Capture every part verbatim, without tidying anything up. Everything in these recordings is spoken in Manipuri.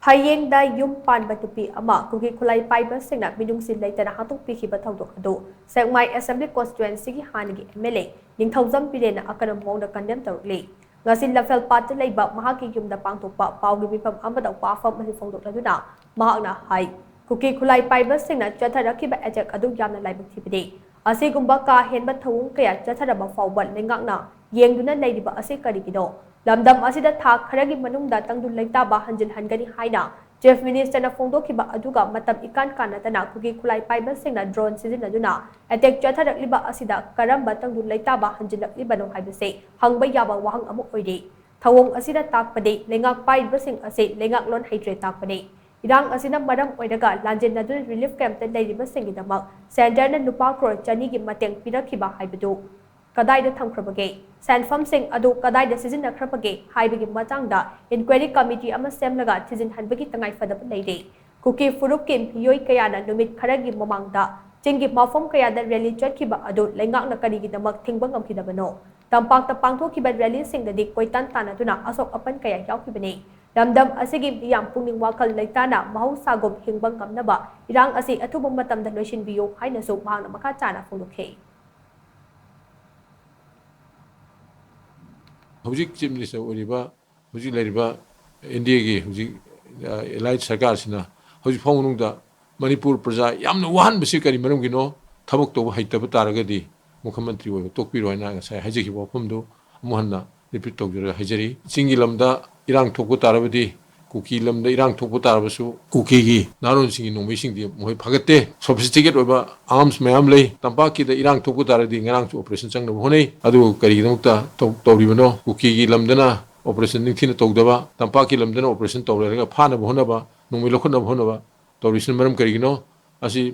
ꯐꯌꯦꯡꯗ ꯌꯨꯝ ꯄꯥꯟꯕ ꯅꯨꯄꯤ ꯑꯃ ꯀꯨꯀꯤ ꯈꯨꯠꯂꯥꯏ ꯄꯥꯏꯕꯁꯤꯡꯅ ꯃꯤꯅꯨꯡꯁꯤ ꯂꯩꯇꯅ ꯍꯥꯠꯇꯣꯛꯄꯤꯈꯤꯕ ꯊꯧꯗꯣꯛ ꯑꯗꯨ ꯁꯦꯛꯃꯥꯏ ꯑꯦꯁꯦꯝꯕ꯭ꯂꯤ ꯀꯣꯟꯁꯇꯤꯇ꯭ꯋꯦꯟꯁꯤꯒꯤ ꯍꯥꯟꯅꯒꯤ ꯑꯦꯝ ꯑꯦꯜ ꯑꯦ ꯅꯤꯡꯊꯧꯖꯝ ꯕꯤꯔꯦꯟꯅ ꯑꯀꯟꯕ ꯃꯑꯣꯡꯗ ꯀꯟꯗꯦꯝ ꯇꯧꯔꯛꯂꯤ꯫ ꯉꯁꯤ ꯂꯝꯐꯦꯜ ꯄꯥꯠꯇ ꯂꯩꯕ ꯃꯍꯥꯛꯀꯤ ꯌꯨꯝꯗ ꯄꯥꯡꯊꯣꯛꯄ ꯄꯥꯎꯒꯤ ꯃꯤꯐꯝ ꯑꯃꯗ ꯋꯥꯐꯝ ꯑꯁꯤ ꯐꯣꯡꯗꯣꯛꯂꯗꯨꯅ ꯃꯍꯥꯛꯅ ꯍꯥꯏ, ꯀꯨꯀꯤ ꯈꯨꯠꯂꯥꯏ ꯄꯥꯏꯕꯁꯤꯡꯅ ꯆꯠꯊꯔꯛꯈꯤꯕ ꯑꯦꯇꯦꯛ ꯑꯗꯨ ꯌꯥꯝꯅ ꯂꯥꯏꯕꯛ ꯊꯤꯕꯅꯤ꯫ ꯑꯁꯤꯒꯨꯝꯕ ꯀꯥ ꯍꯦꯟꯕ ꯊꯧꯑꯣꯡ ꯀꯌꯥ ꯆꯠꯊꯔꯕ ꯐꯥꯎꯕ ꯂꯩꯉꯥꯛꯅ ꯌꯦꯡꯗꯨꯅ ꯂꯩꯔꯤꯕ ꯑꯁꯤ ꯀꯔꯤꯒꯤꯅꯣ? ꯂꯝꯗꯝ ꯑꯁꯤꯗ ꯊꯥ ꯈꯔꯒꯤ ꯃꯅꯨꯡꯗ ꯇꯪꯗꯨ ꯂꯩꯇꯥꯕ ꯍꯟꯖꯤꯜꯍꯟꯒꯅꯤ ꯍꯥꯏꯅ ꯆꯤꯐ ꯃꯤꯅꯤꯁꯇꯔꯅ ꯐꯣꯡꯗꯣꯛꯈꯤꯕ ꯑꯗꯨꯒ ꯃꯇꯝ ꯏꯀꯥꯟ ꯀꯥꯟꯅꯗꯅ ꯀꯨꯀꯤ ꯈꯨꯠꯂꯥꯏ ꯄꯥꯏꯕꯁꯤꯡꯅ ꯗ꯭ꯔꯣꯟ ꯁꯤꯖꯤꯟꯅꯗꯨꯅ ꯑꯦꯇꯦꯛ ꯆꯠꯊꯔꯛꯂꯤꯕ ꯑꯁꯤꯗ ꯀꯔꯝꯕ ꯇꯪꯗꯨ ꯂꯩꯇꯥꯕ ꯍꯟꯖꯤꯜꯂꯛꯂꯤꯕꯅꯣ ꯍꯥꯏꯕꯁꯤ ꯍꯪꯕ ꯌꯥꯕ ꯋꯥꯍꯪ ꯑꯃ ꯑꯣꯏꯔꯤ꯫ ꯊꯧꯑꯣꯡ ꯑꯁꯤꯅ ꯇꯥꯛꯄꯗꯤ ꯂꯩꯉꯥꯛ ꯄꯥꯏꯔꯤꯕꯁꯤꯡ ꯑꯁꯤ ꯂꯩꯉꯥꯛꯂꯣꯟ ꯍꯩꯇ꯭ꯔꯦ ꯇꯥꯛꯄꯅꯤ꯫ ꯏꯔꯥꯡ ꯑꯁꯤꯅ ꯃꯔꯝ ꯑꯣꯏꯔꯒ ꯂꯥꯟꯖꯦꯟꯅꯗꯨꯅ ꯔꯤꯂꯤꯐ ꯀꯦꯝꯞꯇ ꯂꯩꯔꯤꯕꯁꯤꯡꯒꯤꯗꯃꯛ ꯁꯦꯟꯇꯔꯅ ꯂꯨꯄꯥ ꯀ꯭ꯔꯣꯔ ꯆꯅꯤꯒꯤ ꯃꯇꯦꯡ ꯄꯤꯔꯛꯈꯤꯕ ꯍꯥꯏꯕꯗꯨ ꯀꯗꯥꯏꯗ ꯊꯝꯈ꯭ꯔꯕꯒꯦ? ꯁꯦꯟꯐꯝꯁꯤꯡ ꯑꯗꯨ ꯀꯗꯥꯏꯗ ꯁꯤꯖꯤꯟꯅꯈ꯭ꯔꯕꯒꯦ ꯍꯥꯏꯕꯒꯤ ꯃꯇꯥꯡꯗ ꯏꯟꯀ꯭ꯋꯥꯏꯔꯤ ꯀꯃꯤꯇꯤ ꯑꯃ ꯁꯦꯝꯂꯒ ꯊꯤꯖꯤꯟꯍꯟꯕꯒꯤ ꯇꯉꯥꯏꯐꯗꯕ ꯂꯩꯔꯦ꯫ ꯀꯨꯀꯤ ꯐꯨꯔꯨꯞꯀꯤ ꯃꯤꯑꯣꯏ ꯀꯌꯥꯅ ꯅꯨꯃꯤꯠ ꯈꯔꯒꯤ ꯃꯃꯥꯡꯗ ꯆꯤꯡꯒꯤ ꯃꯐꯝ ꯀꯌꯥꯗ ꯔꯦꯂꯤ ꯆꯠꯈꯤꯕ ꯑꯗꯨ ꯂꯩꯉꯥꯛꯅ ꯀꯔꯤꯒꯤꯗꯃꯛ ꯊꯤꯡꯕ ꯉꯝꯈꯤꯗꯕꯅꯣ? ꯇꯝꯄꯥꯛꯇ ꯄꯥꯡꯊꯣꯛꯈꯤꯕ ꯔꯦꯂꯤꯁꯤꯡꯗꯗꯤ ꯀꯣꯏꯇꯥꯟ ꯇꯥꯟꯅꯗꯨꯅ ꯑꯁꯣꯛ ꯑꯄꯟ ꯀꯌꯥ ꯌꯥꯎꯈꯤꯕꯅꯤ꯫ ꯂꯝꯗꯝ ꯑꯁꯤꯒꯤ ꯃꯤꯌꯥꯝ ꯄꯨꯛꯅꯤꯡ ꯋꯥꯈꯜ ꯂꯩꯇꯥꯅ ꯃꯍꯧꯁꯥꯒꯨꯝ ꯍꯤꯡꯕ ꯉꯝꯅꯕ ꯏꯔꯥꯡ ꯑꯁꯤ ꯑꯊꯨꯕ ꯃꯇꯝꯗ ꯂꯣꯏꯁꯤꯟꯕꯤꯌꯨ ꯍꯥꯏꯅꯁꯨ ꯃꯍꯥꯛꯅ ꯃꯈꯥ ꯇꯥꯅ ꯐꯣꯡꯗꯣꯛꯈꯤ꯫ ꯍꯧꯖꯤꯛ ꯆꯤꯐ ꯃꯤꯅꯤꯁꯇꯔ ꯑꯣꯏꯔꯤꯕ, ꯍꯧꯖꯤꯛ ꯂꯩꯔꯤꯕ ꯑꯦꯟ ꯗꯤ ꯑꯦꯒꯤ ꯍꯧꯖꯤꯛ ꯑꯦꯂꯥꯏꯠ ꯁꯔꯀꯥꯔꯁꯤꯅ ꯍꯧꯖꯤꯛ ꯐꯥꯎ ꯃꯅꯨꯡꯗ ꯃꯅꯤꯄꯨꯔ ꯄ꯭ꯔꯖꯥ ꯌꯥꯝꯅ ꯋꯥꯍꯟꯕꯁꯤ ꯀꯔꯤ ꯃꯔꯝꯒꯤꯅꯣ? ꯊꯕꯛ ꯇꯧꯕ ꯍꯩꯇꯕ ꯇꯥꯔꯒꯗꯤ ꯃꯨꯈ꯭ꯌ ꯃꯟꯇ꯭ꯔꯤ ꯑꯣꯏꯕ ꯇꯣꯛꯄꯤꯔꯣ ꯍꯥꯏꯅ ꯉꯁꯥꯏ ꯍꯥꯏꯖꯈꯤꯕ ꯋꯥꯐꯝꯗꯨ ꯑꯃꯨꯛ ꯍꯟꯅ ꯔꯤꯄꯤꯠ ꯇꯧꯖꯔꯒ ꯍꯥꯏꯖꯔꯤ꯫ ꯆꯤꯡꯒꯤ ꯂꯝꯗ ꯏꯔꯥꯡ ꯊꯣꯛꯄ ꯇꯥꯔꯕꯗꯤ, ꯀꯨꯀꯤ ꯂꯝꯗ ꯏꯔꯥꯡ ꯊꯣꯛꯄ ꯇꯥꯔꯕꯁꯨ ꯀꯨꯀꯤꯒꯤ ꯅꯍꯥꯔꯣꯟꯁꯤꯡꯒꯤ ꯅꯣꯡꯃꯩꯁꯤꯡꯗꯤ ꯃꯈꯣꯏ ꯐꯒꯠꯇꯦ꯫ ꯁꯣꯐꯤꯁꯇꯤꯀꯦꯠ ꯑꯣꯏꯕ ꯑꯥꯔꯝꯁ ꯃꯌꯥꯝ ꯂꯩ꯫ ꯇꯝꯄꯥꯛꯀꯤꯗ ꯏꯔꯥꯡ ꯊꯣꯛꯄ ꯇꯥꯔꯗꯤ ꯉꯔꯥꯡꯁꯨ ꯑꯣꯄꯔꯦꯁꯟ ꯆꯪꯅꯕ ꯍꯣꯠꯅꯩ꯫ ꯑꯗꯨꯕꯨ ꯀꯔꯤꯒꯤꯗꯃꯛꯇ ꯇꯧ-, ꯇꯧꯔꯤꯕꯅꯣ? ꯀꯨꯀꯤꯒꯤ ꯂꯝꯗꯅ ꯑꯣꯄꯔꯦꯁꯟ ꯅꯤꯡꯊꯤꯅ ꯇꯧꯗꯕ, ꯇꯝꯄꯥꯛꯀꯤ ꯂꯝꯗꯅ ꯑꯣꯄꯔꯦꯁꯟ ꯇꯧꯔꯦ ꯍꯥꯏꯔꯒ ꯐꯥꯅꯕ ꯍꯣꯠꯅꯕ, ꯅꯣꯡꯃꯩ ꯂꯧꯈꯠꯅꯕ ꯍꯣꯠꯅꯕ ꯇꯧꯔꯤꯁꯤꯅ ꯃꯔꯝ ꯀꯔꯤꯒꯤꯅꯣ? ꯑꯁꯤ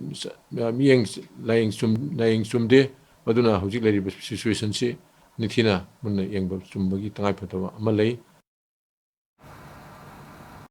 ꯃꯤꯠꯌꯦꯡ, ꯂꯥꯌꯦꯡ ꯆꯨꯝ-, ꯂꯥꯌꯦꯡ ꯆꯨꯝꯗꯦ꯫ ꯑꯗꯨꯅ ꯍꯧꯖꯤꯛ ꯂꯩꯔꯤꯕ ꯁꯤꯆꯨꯋꯦꯁꯟꯁꯤ ꯅꯤꯡꯊꯤꯅ ꯃꯨꯟꯅ ꯌꯦꯡꯕ ꯆꯨꯝꯕꯒꯤ ꯇꯉꯥꯏꯐꯗꯕ ꯑꯃ ꯂꯩ꯫